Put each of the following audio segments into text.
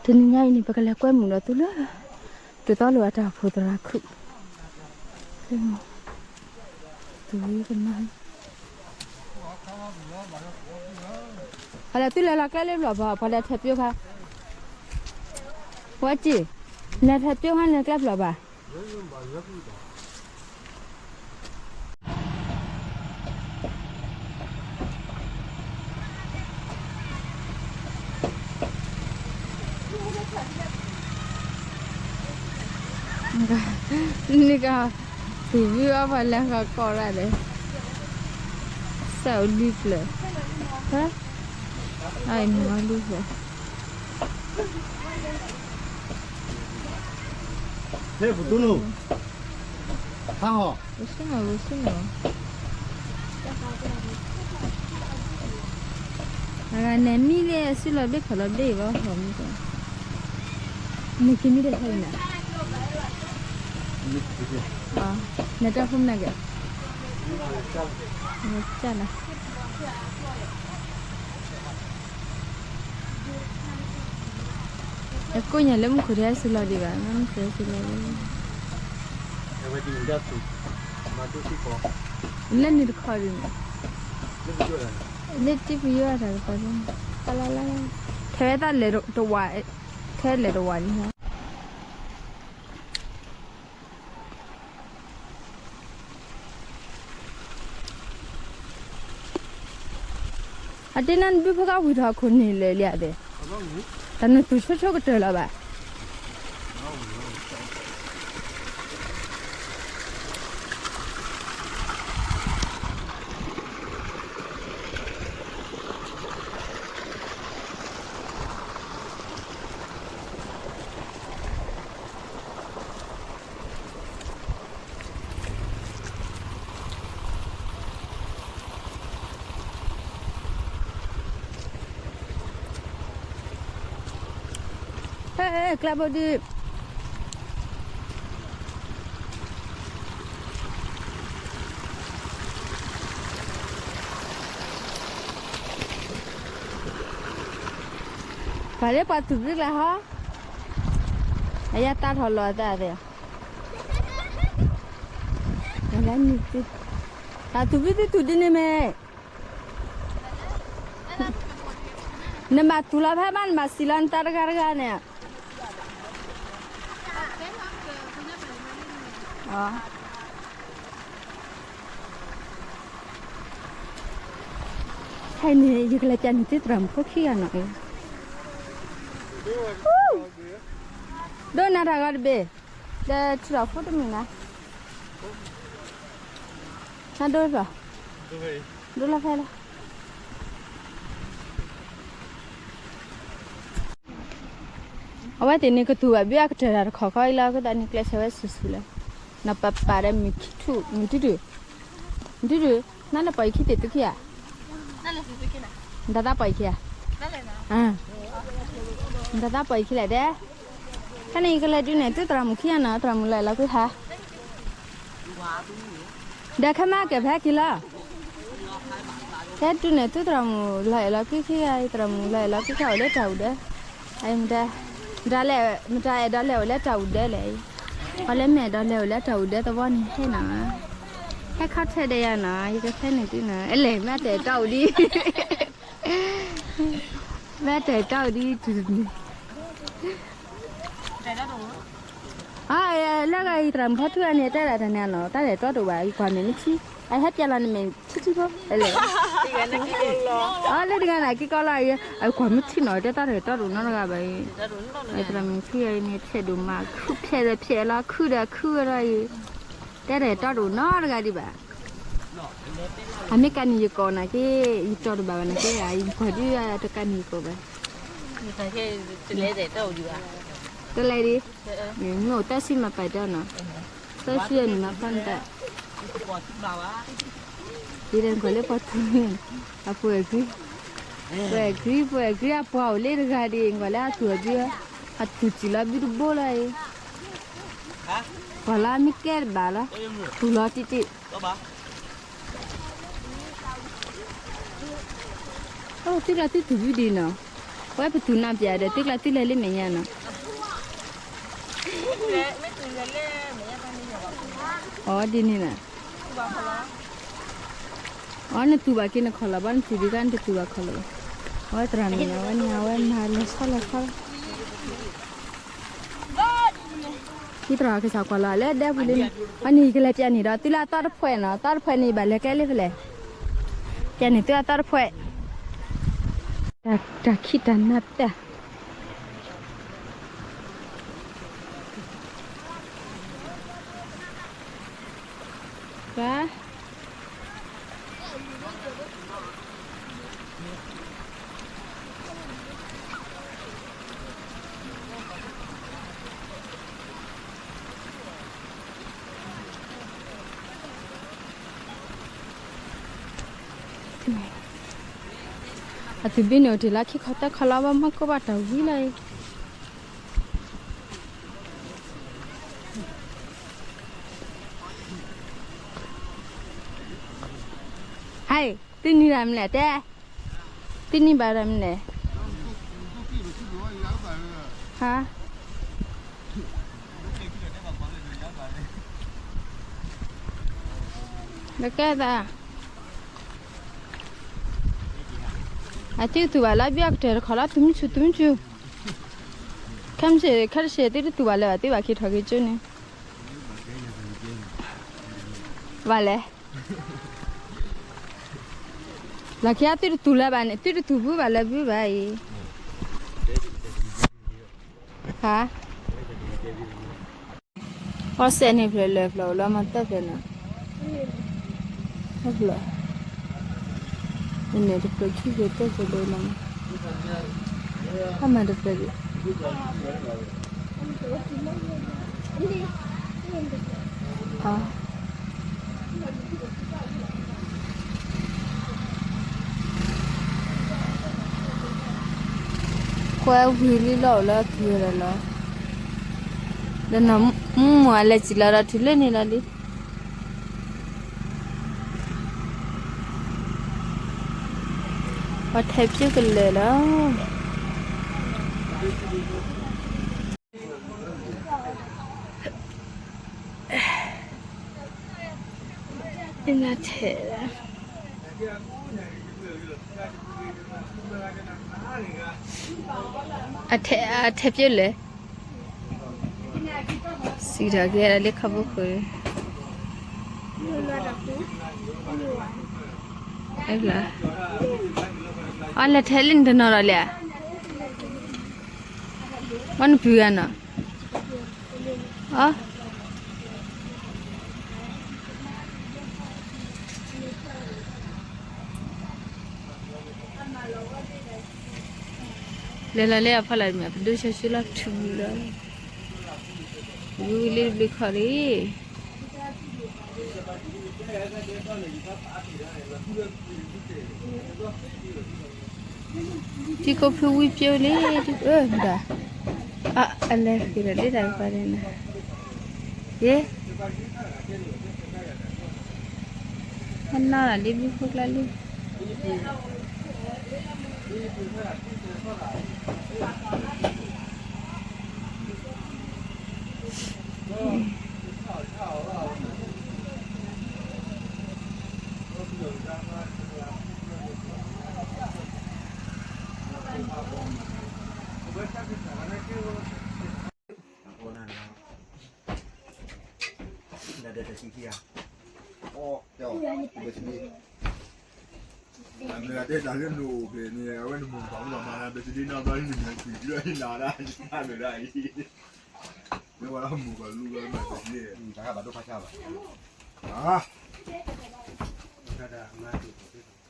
တနံၤညါအံၤန့ၣ် ပကလဲၤကွဲမုာ်ဒီးသုလၢ တုၤသီလိာ်အတၢ်အိၣ်ဖှိၣ်သရၣ်ခုၣ်, သုဝံကနၣ်, ဟဲလၢသုလဲၤလီၤကျဲလၢဘျီၣ်ဘၣ် ပှၤလဲၤထဲးပၠိခါ, ဝဲက့ၤ, လဲၤထဲးပၠိခါန့ၣ်ကျဲဘျီၣ်ဘၣ်. န့ၣ်က, သူၣ်ဘံၣ်အီၤပှၤလၢဃီကိးဒၣ်လဲာ်, စးအီၤလံဖျၢၣ်, အမ့ၢ်အီၤလံဖျၢၣ်, ဟဲပတူၢ်နုာ်, ဟါဟီၣ်, အဂၤန့ၣ်မံလၢစုလီၤဘ့ၣ်ခီၣ်လီၤဘ့ၣ်အံၤဘၣ်ဟီၣ်မံ, နကမံတဟဲအံၤနၤ, နတၢ်ဖိမနုၤက့ၤ, နကနၤ, အကိးညါလၢမူခိၣ်ထဲစုလီၤဒံးဘၣ်, မူခိၣ်ထဲစုလီၤဒံး, လၢန့ၣ်တခီဒံးန့ၣ်, လၢတံၢ်ပယိၣ်အတၢ်တခီဒံး, ထဲဝဲသးလဲၤတဝး, ထဲလဲၤတဝးန့ၣ် အတ့နၤနဘုဖိကဝံၤထီၣ်ခိၣ်န့ၣ်လၢာ်လံဧါသ့ၣ်, တၢ်နသူၣ်ဆိဆိကတၢၢ်လီၤဘၣ်. ဟဲ ကျဲဘိဒုး ပှၤလၢပှၤသူၣ်ဘုကျါဟီ, အယတၢ်ထီၣ်လီၤအသးသ့ၣ်, တၢ်သူၣ်ဘုသုသူၣ်ဒ်န့ၣ်မ့ၢ် နဘၣ်သူၣ်လီၤဖဲဘၣ် နဘၣ်စံၣ်လီၤနသးတဂၤတဂၤန့ၣ်, ဟဲန့ၣ် ယကလဲၤပျးန့ၢ်သုသရၣ်မုၣ်ဖိခံဂၤနီၤ, ဒိၣ်နၤတၢ်ဂီၤတဘ့ၣ်, ဒီးထံၣ်လီၤဖိတမုၣ်နၤ, နဒိၣ်လီၤ, ဒိၣ်လီၤဖဲလီၤ. အဝဲသ့ၣ်န့ၣ်ကသူၣ်ဘၣ်ဘုအကတၢၢ်တၢ်တခီခီအံၤလီၤ အဃိသတးန့ၣ်ကျဲးစၢးဝဲဆူၣ်ဆူၣ်လီၤ, နီၢ်ပၤပၤဒီးမုၢ်ခံထူၣ် မုၢ်တုတု, မုၢ်တုတု, နလဲၤပိာ်ယခံသ့ၣ်သုခံဧါ, နတၢ်သးပိာ်ယခံဧါ, နတၢ်သးပိာ်ယခံလဲၣ်ဒဲး, ခဲန့ၣ်ယကလဲၤဒုးနဲၣ်သုသရၣ်မုၣ်ခံဂၤနီၤ သရၣ်မုၣ်လီၤအဲၣ်လီၤကွံာ်ဟါ ဒီးခဲမးကဲၤဖဲခံလီၤ, တဲဒုးနဲၣ်သုသရၣ်မုၣ်လီၤအဲၣ်လီၤကွံာ်ခံဂၤအံၤ သရၣ်မုၣ်လီၤအဲၣ်လီၤကွံာ်ခံဂၤအိၣ်လၢတၢ်အူဒၢ, မတၤအဲၣ်ဒိးလဲၤအိၣ်လၢတၢ်အူဒၢလဲၣ်အံၤ, ပှၤလၢမ့ၢ်အဲၣ်ဒိးလဲၤအိၣ်လၢတၢ်အူဒၢသဝီန့ၣ်ဟဲနီၤ, ဟဲခီထဲဒဲးယၤနီၤ ယကဖဲန့ၣ်သုနီၤ အဲလဲၣ် မ့ၢ်တဲာ်တီၢ်အူဒံး မ့ၢ်တဲာ်တီၢ်အူဒံးတုၤန့ၣ် အါ လၢဂၤအံၤသရၣ်မုၣ်ဖီထုအံၤန့ၣ် တဲဒၣ်တၢ်န့ၣ်နီၤ တၢ်လဲၤတီတအိၣ်ဘၣ် ယကွၢ်မဲာ်မ့ၢ်ထံ အဟဲပျဲလီၤန့ၣ်မဲာ်ထံထံဖိ လဲၣ် အါ လၢတဂၤန့ၣ်က့ၤကီလီၤအံၤ အကွၢ်မ့ၢ်ထံနီၤ တဲတၢ်လဲၤတီတအိၣ်နီတဂၤဘၣ်အံၤ သရၣ်မုၣ်ဖုအံၤန့ၣ် ဖျဲးဒိၣ်မး ခုဖျဲးဒီးဖျဲးလီၤ ခုဒီးခုဝဲဒၣ်အံၤ တဲတၢ်လဲၤတီတအိၣ်နီတဂၤဒံးဘၣ် အမ့ၢ်ကနံၣ်ယကိာ်နာ်က့ ယတီတဘၣ်ဘၣ်နာ်က့ ယကွၢ်ဒုးတကနံၣ်ယကိာ်ဘၣ် တလဲၤဒံး မ့ၢ်အိၣ်တၢ်ဆံမၤပာ်တၢ်နီၤ တၢ်ဆံအနံၣ်မၤပာ်တၢ် ယဒၣ်ကွၢ်လၢပှၤထူ အပှဲၤဂံၢ် ပှဲၤဂံၢ် ပှဲၤဂံၢ် အပှၤအိၣ်လၢတဂၤဒံး ကွၢ်လၢအသူၣ်အဘု အသူၣ်စံၣ်လီၤဘုတဘိလီၤအံၤ ပှၤလၢအမ့ၢ်ကဲတဘၣ်လီၤ သူၣ်လီၤတံၢ်တံၢ် အိၣ်သုလီၤသုသူၣ်ဘုဒံးနီၤ ဝဲပသူၣ်နါပၠးဒီး သုကျါသုလဲၤလၢမဲာ်ညါနီၤ. အီၤဒ်န့ၣ်နီၤ. အီၤ နတူၢ်ဘၣ်က့ၤနခီၣ်လီၤ ဘၣ်နတူၢ်ဒံးကါ နတတူၢ်ဘၣ်ခီၣ်လီၤ. အဝဲသရၣ်မုၣ်န့ၣ် အဝဲန့ၣ် အဝဲမၤလဲၤဆီလဲၤဆီလီၤ. ယသရၣ်ကစၢ်ကွၢ်လီၤလၢဒဲပူၤလံန့ၣ်, အန့ၣ်ယကလဲၤပၠးန့ၢ်ဒီးသုလၢအသီတဖှဲးနီၤ, သီတဖှဲးန့ၣ် ယဘၣ်လဲၤကဲလၢဖဲလဲၣ်, ပၠးန့ၢ်သုအသီတဖှဲး, တၢ်ခံးတၢ်နါတၢ် အသုဘ့ၣ်န့ၣ်အိၣ်တ့ၢ်လၢခံခီ သၢခီလီၤ ဘၣ်မၤကိၢ်ဘၣ်တၢ်ဝံၤလီၤအံၤ. ဟဲ, သုန့ၢ်တၢ်မနုၤလဲၣ်တဲ, သုန့ၢ်ဘၣ်တၢ်မနုၤလဲၣ်, ဟါ, လၢကဲသး အသုတတူၢ်ဘၣ်လၢအဘျီကတၢၢ်တခီလီၤ သုမုၢ်ဆူၣ်သုမုၢ်ဆူၣ်, ခဲမုၢ်ဆ့ၣ်ခဲတဆ့ၣ် သုတတူၢ်ဘၣ်လၢၤဘၣ် သုဘၣ်က့ၤထီၣ်က့ၤကၠိန့ၣ်, ဘၣ်လဲၣ်, လၢခံအသုတတူၢ်လၢၤဘၣ်န့ၣ် သုတတူၢ်ဘုဘၣ်လၢၤဘုဘၣ်အံၤ, ဟါ အီစဲးန့ၣ်ဖျၢၣ်လၢာ်ဖျၢၣ်အိၣ်လီၤမး သၢဖျၢၣ်နီၤ, သၢဖျၢၣ်, န့ၣ်တဖျၢၣ်ခံဖျၢၣ်သၢဖျၢၣ်ဒိၣ်လီၤမး, အမၤတဖျၢၣ်ဒံး, ကွဲဝံၤလံလီၤအိၣ်လၢအကံၤဝဲဒၣ်လီၤ, ဒီးနီၢ်မုၢ်မုၢ်အလဲၤစံၣ်လီၤဒီးထူၣ်လၢန့ၣ်လီၤလံ, ပှၤထဲးပၠူကလဲာ်လီၤ. အထဲးပၠူလဲၣ်, စံးထီၣ်က့ၤလၢခီဖိခိၣ်, အလဲၤထဲးလၢနတနီၤဒီးလဲၣ်, ဝဲနပုၢ်ဂၤနီၤ, အ လဲၤလီၤလၢအဖီလာ်မး ပဒိၣ်ဆှၢဆှၢလီၤထူလီၤ, ဝံၤလံတဘျုးခီၣ်လံ, ထံခိၣ်ဖုဝံပျိလံ, အ အလဲၤက့ၤဒီးလၢတၢ်ကပၤန့ၣ်, ယ့, အနီၢ်လံဘုဖိကျါလံ.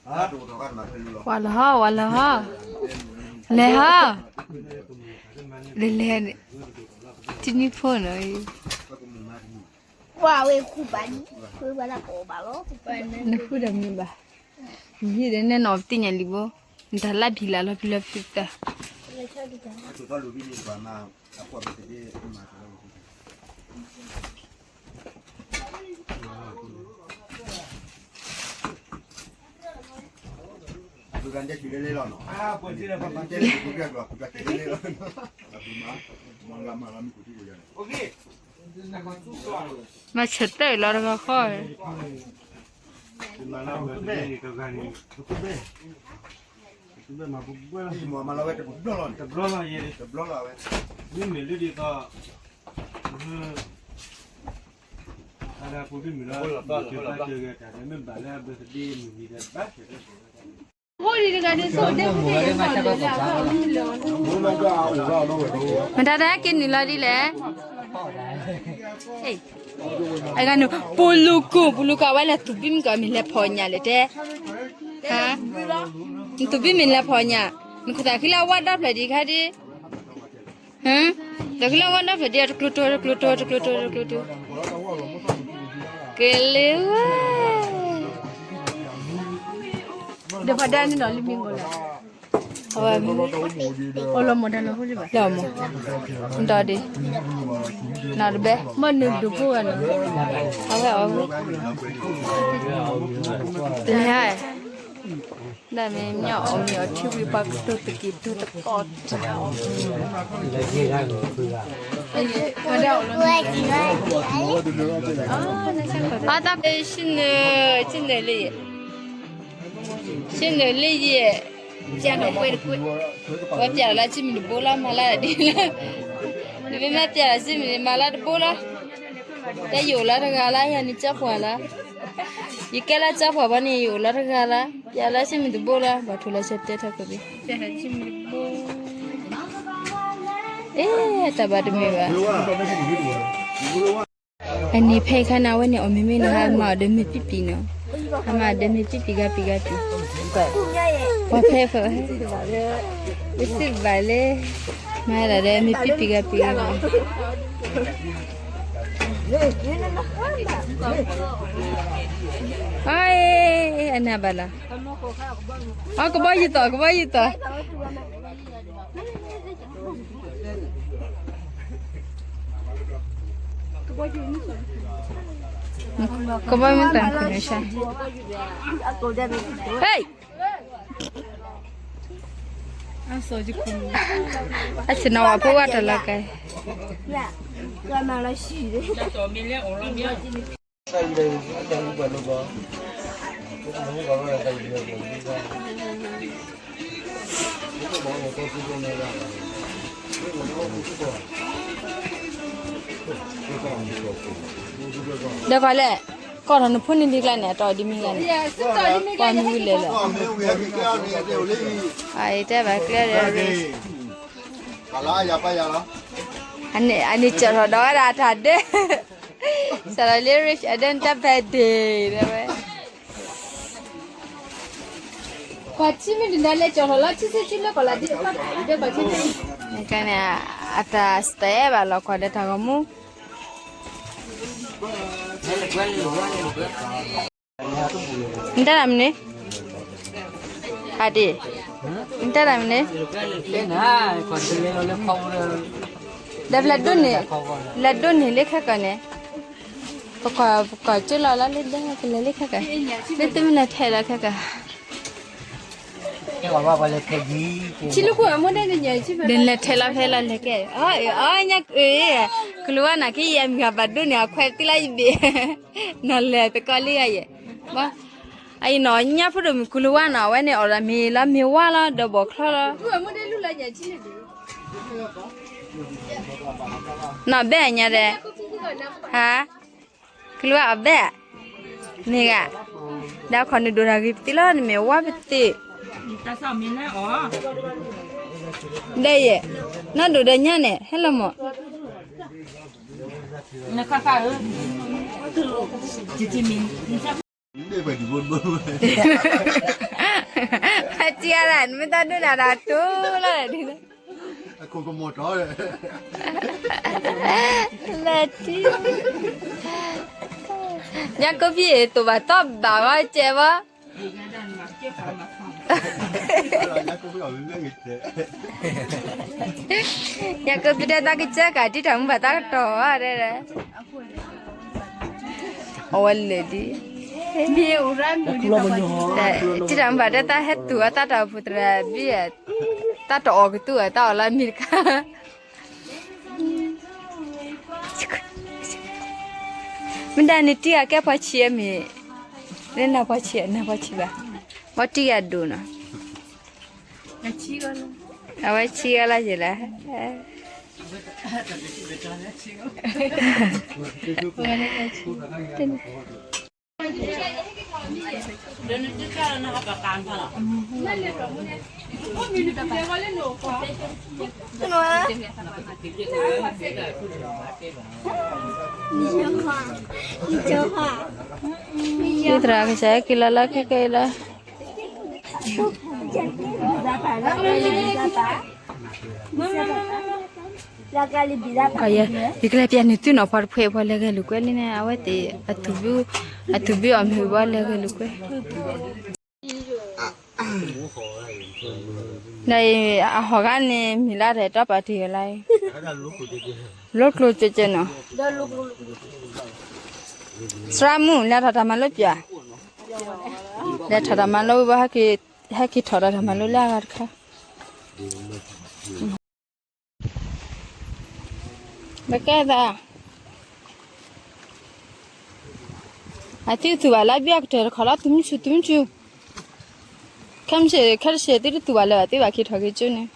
ဝၤလၢဟီ ဝၤလၢဟီ, လဲၤဟီ, လဲၤလဲၤ, တနံၤဖိနီၤ, နဃုဒီးမ့ၢ်ဘၣ်, ယံၤဒီးနဲၣ်နီၣ်ပသ့ၣ်ညါလံဘိ, နတၢ်လၢဖံလၢ်လီၤဖံလီၤဖံသၢ အ မၤဆၢၣ် တၢ်ဂီၤဃီ မ့မ့ၢ်လၢဒ်သိး မတၤတၢ်က့ၤနုာ်လီၤဒ်လဲၣ်. အဂၤနုာ် ပူလူကူ ပူလူကူ အဝဲလဲၤသူၣ်ဘံၣ်မုၢ်ကီး မ့ၢ်လဲၤဖီၣ်ညၣ်လဲၣ်တဲ, နသူၣ်ဘံၣ်မ့ၢ်လဲၤဖီၣ်ညၣ်, နခိၣ်သးဃံလၢအဝါဒီဖျၢၣ်ဒံးခါဒ် သးဃံလၢအဝါဒီဖျၢၣ်ဒံး တကျိၤတိၤ တကျိၤတိၤ တကျိၤတိၤ တကျိၤတိၤ, ကလ့ဝဲ ဒီးဖးဒၣ်န့ၣ်နီၤ လၢမံၤဂီၤလီၤ, အဝဲမံၤ အိၣ်လီၤမီၢ်တၢ်နီၤ လီၤမီၢ်, ဒီးဒ် နီၤတဘဲ မ့ၢ်နုာ်ဒိၣ်ဖိဂၤနီၤ, အဝဲအီၤ တဟါ ဒ်မ့ၢ်ညီအီၣ်မ့ၤအီထံဝံၤ ပှၤကတိၤသက့ၤတိၤသကိးတၢ် အတၢ် ဆံနုာ် ဆံနုာ်လံယဲၢ်, ဆံနုာ်လံယဲၢ်, ပျဲနီၣ်ကွဲတကွဲ, ဝဲပျဲလီၤလၢဆံမံၤတဘိလီၤ မၤလၢဒ်လၢ, နမ့ၢ်မ့ၢ်ပျဲလီၤဆံမံၤန့ၣ် မၤလၢတဘိလီၤ, တၢ်ယအိၣ်လၢတဂၤလၢ ယၤန့ၣ်ကၠီပှၤလၢ, ယကဲလၢကၠီပှၤဘၣ်န့ၣ် ယအိၣ်လၢတဂၤလၢ, ပျဲလၢဆံမံၤတဘိလီၤ ပှၤထူလီၤဆဲးတဲထီၣ်ကဘ့ၣ် အ့ တၢ်ဘၣ်တမ့ၢ်ဘၣ်. အန့ၣ်ဖဲခါန့ၣ် အဝဲန့ၣ်အီၣ်မ့ၤမ့ၢ်န့ၣ် ဟးမၤအီၤဒီးမ့ၢ်ပံပံနီၤ, ဟးမၤအီၤဒီးမ့ၢ်ပံပံဂၤပံဂၤပံ, ပှၤဖဲဖဲ, ပစံးဘၣ်လဲၣ်, မၤဒၣ်ဒီးမ့ၢ်ပံပံဂၤပံဂၤပံ, အ့ အနၢ်ဘၣ်လီၤ, အကဘီယူၤသီး ကဘီယူၤသီး ကဘီမ့ၢ်တၢ်ခိၣ်နူာ်ဆါ, ဟဲ, အဆ့ၣ်နီၤဝဲဖိဝဲတၢ်လီၤကဲ ဒီးကီးလဲၣ်, ကီၢ်ထီၣ်နဖိန့ၣ်လံကျါန့ၣ် အတီၢ်ဒ်မ့ၢ်ဂၤန့ၣ်, ပှၤမ့ၢ်ဝံၤလဲၣ်လီၤ, အတဲဘၣ်ကျဲဒီး အန့ၣ်ကၠီၣ်ထီၣ်ဒီးဝဲဒၣ်တၢ်ဒၢ, စးထီၣ်လၢ rich အဒဲနတၢ်ဖဲဒ့ၣ် တဲဝဲ ပှၤထံမ့ၢ်တနၤလဲၤကၠီၣ်ထီၣ်လီၤ ထံဆ့ထံလၢကီၢ်လၢဒ်အသီတၢ်ဒၢပှၤထံန့ၣ်, န့ၣ် အတၢ်စတဲဘၣ်လီၤကွၢ်ဒီးတၢ်ဂီၤမူ, နတၢ်ဒၣ်မနုၤ, အဒ့ၣ်, နတၢ်ဒၣ်မနုၤ, ဒီးပျဲဒိးန့ၢ်, ပျဲဒိးန့ၢ်လၢခဲကီၢ်န့ၣ်, ပကွၢ်, ပကွၢ်ကၠိလီၤလၢလၢဒဲ ပလဲၤလၢခဲကီၢ်, လၢတမ့ၢ်လၢထဲးလီၤခဲကီၢ် ဒ်လဲၤထဲးလီၤဖဲလီၤလဲၤကဲ, အီ ညါ, ကလုာ်ဝါနၤက့ယဲၢ်မုၢ်ဂၤဘၣ်ဒိးန့ၢ်အခွဲးသံလၢယဘ့ၣ်, နီၢ်လဲၤသကိးလံဂၤယဲၢ်, အံၤနီၢ်ညါဖိဒိၣ်မုၣ်ကလုာ်ဝါနၤ အဝဲန့ၣ်အီၣ်ဒၣ်မ့ၤလီၤမ့ၤဝါလီၤ ဒီးဘီၣ်ချီလီၤ, နီၢ်ဘဲၣ်ညါဒီး, ဟါ, ကလုာ်ဝါအီၣ်ဘဲၣ်, မ့ၢ်ဂ့ၤ, ဒီးခီနဒိၣ်တၢ်ဂ့ၤပသ့လီၤ နမ့ၢ်ဝါပသ့, ဒီးယဲၢ်, နီၢ်ဒိၣ်ဒီးညါန့ၣ် ဟဲလီၤမး အတံၤအါရၣ် နမ့ၢ်တၢ်ဒိၣ်နၤဒီးတိၢ်လီၤ, လၢတံၤ, ညါကိးဖံးသိးဘၣ်တီဘၣ်ဝဲကဲဝဲ ညါကပတဲတၢ်ကစၢ်ကး တံၢ်တၢ်မူဘၣ်တၢ်ကတီၤဧါ, အဝဲလဲၤဒ်, မ့ၢ်အိၣ်ရၣ်မုၣ်ဒ် တံၤတၢ်မုၣ်ဘၣ်တဲတၢ်ဟဲတူၢ်အတၢ်တၢ်အိၣ်ဖှိၣ်သရၣ်ဘံၣ်, တၢ်တအီၣ်ကတူၢ်အတၢ်အီၣ်လၢအမံၤတခါ မ့ၢ်ဒၣ်န့ၣ်တံၤအကဲပှၤဆံးအမ့ၢ်, နနၢ်ပှၤဆံး နၢ်ပှၤဆံးဘၣ်, ဘီတံၤအဒိၣ်နီၤ, အဝဲဆံးအီၤလၢယလဲၣ်. သရၣ်ကစၢ်က့ၤလီၤလၢခဲကဲလီၤ. ယကလဲၤပျဲနုာ်သုနီၤ ပှၤတဖှဲးပှၤလဲၤဂဲၤလိာ်ကွဲလံန့ၣ် အဝဲသ့ၣ် အသူၣ်ဘုအီၣ်မ့ၤဘၣ်လဲၤဂဲၤလိာ်ကွဲ, ဒီးအဟီၣ်ဂါန့ၣ် မံၤလါတၢ်တီပာ်တ့ၢ်ဝဲလၢ လိကျိၤကဲကဲနီၤ, သရၣ်မုၣ် လဲၤထီၣ်တၢ်မၤလိပျၢ်, လဲၤထီၣ်တၢ်မၤလိဘၣ် ဟဲက့ၤထီၣ်ဒီးတၢ်မၤလိလၢအဂၤတခါ ဘကဲသး, အသုသူၣ်ဘၣ်လၢဘံၣ်အကတၢၢ်တခီလီၤ သုးမုၢ်ဆူၣ် သုးမုၢ်ဆူၣ်, ခဲမုၢ်ဆ့ၣ် ခဲတဆ့ၣ် သုတသူၣ်ဘၣ်လၢၤဘၣ် သုဘၣ်က့ၤထီၣ်က့ၤကၠိန့ၣ်,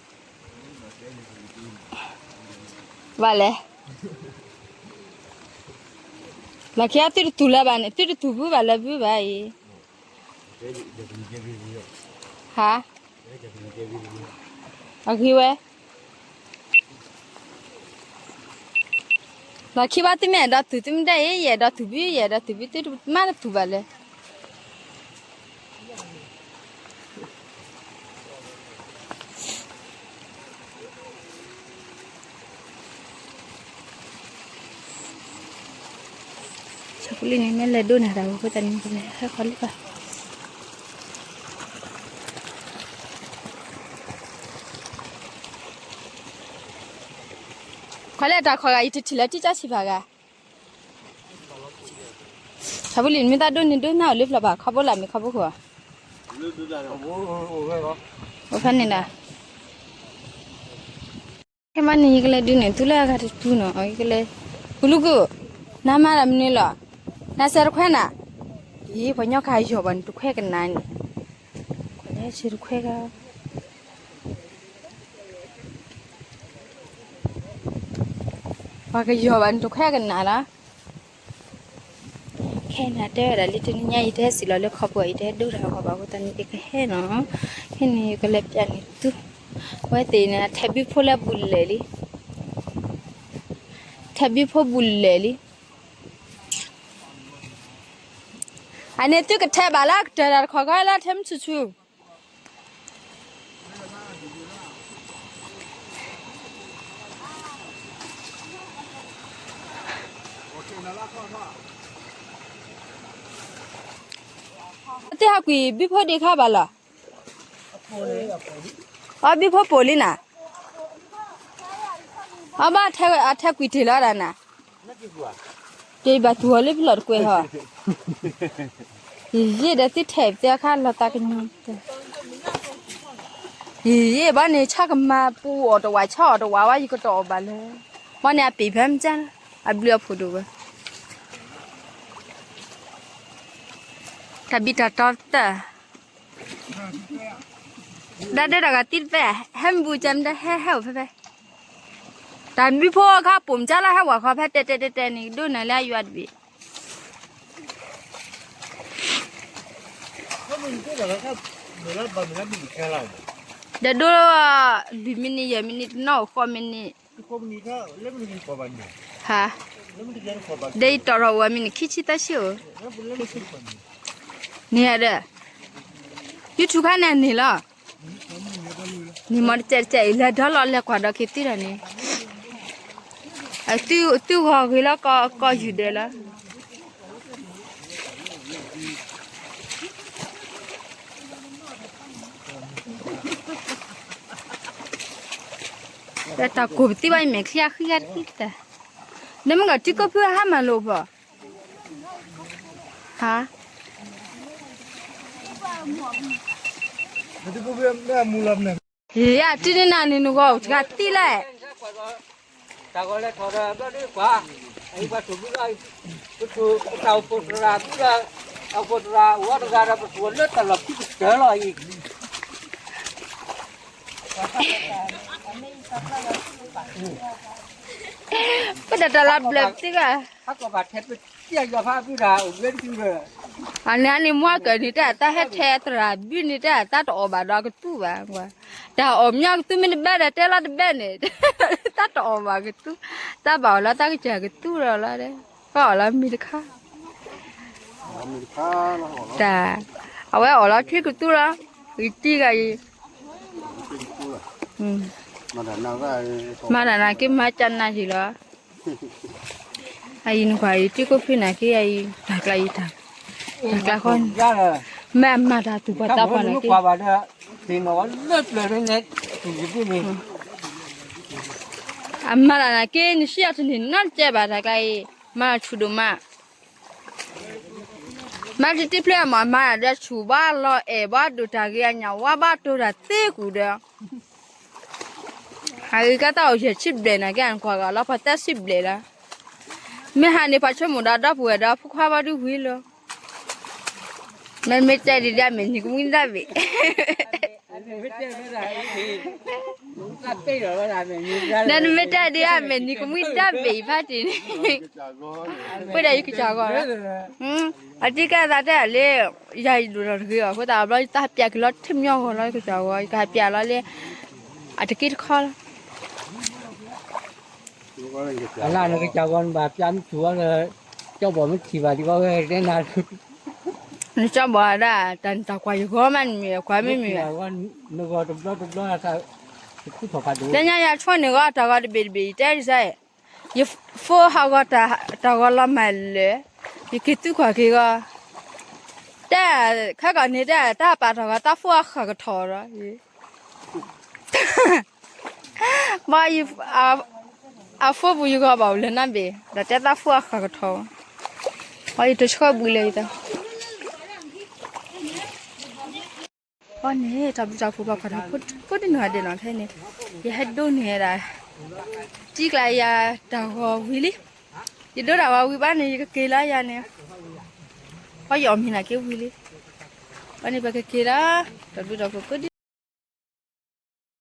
ဘၣ်လဲၣ်, လီၢ်ခံအသုတသူၣ်လၢၤဘၣ်န့ၣ် သုတသူၣ်ဘုဘၣ်လၢၤဘုဘၣ်အံၤ ဟါ, အဂ့ၤဝဲ, လီၢ်ခံဘၣ်သုမ့ၢ်အဲၣ်ဒိးသူၣ် သုမ့ၢ်ဒၣ်အံၤ ယအဲၣ်ဒိးသူၣ်ဘု ယအဲၣ်ဒိးသူၣ်ဘု သုမ့ၢ်တသူၣ်ဘၣ်လၢၤ ဆၣ်ဖိလံၣ်န့ၣ် မ့ၢ်လဲၤဒိးနၤတၢ်ဝဲအဃိသတးန့ၣ် ပလဲၤဟဲခီလံဘၣ်. ခီလၢတၢ်ခီဂၤ ယတထံၣ်လၢတံၢ်ကၠီဆံးဖးဂၤ ဆၣ်ဖိလံၣ် မ့ၢ်သးဒိးန့ၣ်ဒိးနၢ်အိၣ်လၢပျီဘၣ် ခီဘိလၢမ့ၢ်ခီဘိဃိဧါ, အိၣ်ဖဲန့ၣ်ဒၣ် ခဲမးန့ၣ် ယကလဲၤဒုးန့ၣ်သုလၢအဂၤတတူၢ်နီၤ ယကလဲၤ, ပလူကုၢ်, နမၤတၢ်မနုၤလီၤ, နစဲးတခွဲးနၤ, အံၤ ပှၤညီကဟးယီၤဘၣ်န့ၣ်တခွဲးကနၤန့ၣ်, ခွဲးလဲၣ်စဲးတခွဲးက ပှၤကယီၤဘၣ်န့ၣ်တခွဲးကနၤလီၤ. ခဲအံၤန့ၣ် တဲဝဲဒၣ်လံတနံၤညါ ယတဟဲစံၣ်လီၤလၢခီပှီ ယတဟဲဒိတၢ်ဂီၤဘၣ်အဃိသတးန့ၣ် ယကဟဲနီၤ, ခဲန့ၣ် ယကလဲၤပျးန့ၢ်သု, အဝဲသ့ၣ်န့ၣ် အထဲးဘုဖိလၢအဘူးလဲၣ်လံ, ထဲးဘုဖိဘူးလဲၣ်လံ, အန့ၣ်သုကထဲးဘၣ်လၢကတၢၢ်တၢ်တခီခီလၢထဲးမုၢ်ဆူၣ်ဆူၣ် တဟးကွံာ်ဘုဖိဒံးခါဘၣ်လီၤ, အဘုဖိပိာ်လံနၤ, အဘၣ်ထဲးကွံာ်တ့ၢ်လီၤဒၣ်နၤ, ကဘၣ်သူၣ်အီၤလၢပလီၢ်တကွဲးဟီ, ယယ့ၣ်ဒီးသုထဲးပသဲအခါလီၤသးကညီၤ, ယယ့ၣ်ဘၣ်န့ၣ် ဆၣ်ကမၤပူအီၣ်တဝး ဆၣ်အီၣ်တဝးဝဲ ယကတအီၣ်ဘၣ်လၢၤ, ဘၣ်န့ၣ်အပ့ၤဖဲမ့ၢ်ကၢ်လၢ အဘျုးအဖှိၣ်ဒိၣ်ဝဲ တၢ်ဘံၣ်တၢ်တီတၢ်, ဒၣ်ဒၢတၢ်ဂၤသံတဖဲ, ဟဲမ့ၢ်ဘူးကၢ်မ့ၢ်ဒၣ်ဟဲဟဲအိၣ်ဖဲဖဲ, တၢ်ဘံၣ်ဖိအခါပိာ်မ့ၢ်ကၢ်လၢဟဲဝဲခီဖဲတဲတဲတဲတဲန့ၣ် ဒိၣ်နၤလၢအယွၤတဘ့ၣ် ဒီးဒိ လွံၢ်မံးနံး ယဲၢ်မံးနံး တနီၣ်အိၣ်ဃိးမံးနံး, ဟါ, ဒီးယတီၢ်ထီၣ်အိၣ်အမံးနံး ခံဆံသၢဆံအိၣ်, န့ၣ်ဒီး YouTube ခါန့ၣ်န့ၣ်လီၤ, န့ၣ်မ့ၢ်တစဲးတစဲးအံၤ လဲၤဒီလီၤလဲၤကွၢ်ဒီးက့ၤသံဒီးန့ၣ်, သုဂီၤဂ့ၤလီၤကီၢ်ယူၢ်ဒဲးလီၤ. တၢ်ကိၢ်ပသံဘၣ်အံၤ မဲာ်ချံအဃံဂၤတကံၢ်တၢ်, နမ့ၢ်ကီၢ်ထံကိးဖုဟါမၢ်လိာ်ဖီ, ဟါ, မူလီၤမ့ၢ် ယတံၢ်န့ၢ်နၤန့ၣ် နဂီၢ်အိၣ်တဂၤသံလဲၣ်. တၢ်ဂီၤလဲၤထီၣ်ဒီးဘျီဒ်ကွၢ်, အံၤပှၤထူၣ်ဘုလီၤ, ပထူၣ်ပတၢ်အိၣ်ဖှိၣ်သရၣ်ဘုလီၤ, အအိၣ်ဖှိၣ်သရၣ်အိၣ်ဝဲတဂၤဒီး ပထူၣ်လၢတၢ်လီၢ်ခံကတၢၢ်လီၤအံၤ. ပတၢ်တၢ်လီၤဘျၢပသံဂၤ, ဟးကီၢ်ဘၣ်ထဲပစံၣ်ယွၤဖးဘုတၢ်အိၣ်ဘျၢတသံဒီး, အန့ၣ်န့ၣ် မွၤကၢၢ်န့ၣ်တၢ်သးဟဲထဲသရၣ်ဘုန့ၣ်တၢ်သးတအီၣ်ဘၣ်ဒီးကသူဘၣ်, တၢ်အီၣ်မညီကသူမ့ၢ်တဘၣ်ဒီးတဲလီၤတဘၣ်န့ၣ်, သးတအီၣ်ဘၣ်ကသူ, သးဘၣ်အီၣ်လီၤသးကစၢ်ကသူလီၤလီၤ, ကအီၣ်လီၤမံၤတခါ တၢ်, အဝဲအီၣ်လီၤထွံကသူလီၤ, ဂ့ၤတံၢ်ဂၤအံၤ, မၤတၢ်နၤက့မၤကနၣ်ယံၤလီၤ, အအံၤနကွၢ်အံၤ တံၤကိၣ်ဖံနၤက့အံၤ တၢ်ကျါအံၤတၢ်, တၢ်ကျါဃီန့ၣ်, မ့ၢ်အမၤတၢ်သူၣ်ပှၤသးပှၢ်နၤက့ အမၤတၢ်နၤက့ နစံၣ်အီၤတန့ၢ်နီတစဲးဘၣ်တၢ်ကျါအံၤ, မၤဆူၣ်ဒိၣ်မး, မၤတတံၢ်ဖျၢၣ်မး မၤတၢ်ဒီးဆူၣ်ဘၣ်လီၤအဲၣ်ဘၣ်ဒိၣ်တၢ်ဂ့ၤအညၣ်ဝါဘၣ်တိၤတၢ်သ့ကူၣ်ဒီး, အဂ့ၢ်ကဲတၢ်အိၣ်ယဲၢ်ဆံဘျဲၣ်နၤက့ အနကွၢ်ဂၤလီၤ ပှၤသၢဆံဘျဲၣ်လီၤ, မ့ၢ်ဟးန့ၣ် ပှၤဆိကမိၣ်ဒီးဒီပုၢ်ဝဲၢ်ဒီးဖိခွါဘၣ်ဒုဝံၤလီၤ, မ့မ့ၢ်တဲဒ်အမဲာ်နံၤကမှံတၢ်ဘ့ၣ် နမ့ၢ်တဲဒ်အမဲာ်နံၤကမှံတၢ်ဘ့ၣ်အံၤဖးတံၢ်န့ၣ်, ပှၤဒီးယကစၢ်ဂီၢ်လီၤ, အတံၢ်ကဲသးတဲလၢ ယၤယဒိၣ်ထီၣ်တဂ့ၤအီၤ အဃိသတးဘျီ ယတၢ်ဟးပျးက့ၤလီၤထံမညီဂီၢ်လီၤ ယကစၢ်ဂီၢ် ယကဟးပျးလီၤလၢ အတက့ၢ်တခီလီၤ. အနကစၢ်ဂီၢ်နဘၣ်ပျးမ့ၢ်ထူၣ်ဝဲလၢ ကၠီဘီၣ်မ့ၢ်ထံၣ်ဘၣ်ဒံးဘၣ်ဝဲတဲနၤ နကၠီဘီၣ်ဒၣ် တၢ်နတၢ်ကွၢ်ယဂီၢ်မးနမ့ၢ်ကွၢ်မ့ၢ်မ့ၢ်, နဂီၢ်တဘျီတဘျီ တညါယၤဆိန့ၣ်ဂီၢ် တၢ်ဂီၤတဘ့ၣ်တဘ့ၣ် ယတဲဒ်စဲး, ယဖိဟးဂီၤ တၢ်ဂီၤလီၤမးလၢာ်, ယက့ၤသူကွၢ်က့ၤဂီၢ်, တဲ, ခဲကီၢ်န့ၣ်တဲ တၢ်ပာ်တၢ်ဂီၤ တၢ်ဖိအဃၢ်ကထီၣ်ဒီး ဘၣ်ယ အဖိပူၤယဂီၢ်ဘၣ်အိၣ်လၢနဘ့ၣ် ဒီးတဲသးဖိအဃၢ်ကထီၣ်, ဘၣ်ယတဆှီဘှံးလၢယတၢ် အီၤန့ၣ် တၢ်ဘျုးတၢ်ဖှိၣ်ဘၣ်ဖးထီၣ်ကိးဒံနီၢ်ဂၤဒဲးနီၤ ခဲအံၤန့ၣ် ယဟဲဒိးန့ၢ်ဒၣ် တံၤကျါယၤတၢ်ဂီၤဝံၤလံ, ယဒိးတၢ်ဂီၤဝံၤဘၣ်န့ၣ် ယကက့ၤလီၤယၤန့ၣ်, အီၤယအီၣ်မ့ၤနၤက့ဝံၤလံ, အီၤန့ၣ် ပကက့ၤလီၤ, တၢ်ဘျုးတၢ်ဖှိၣ်ကိးဒံ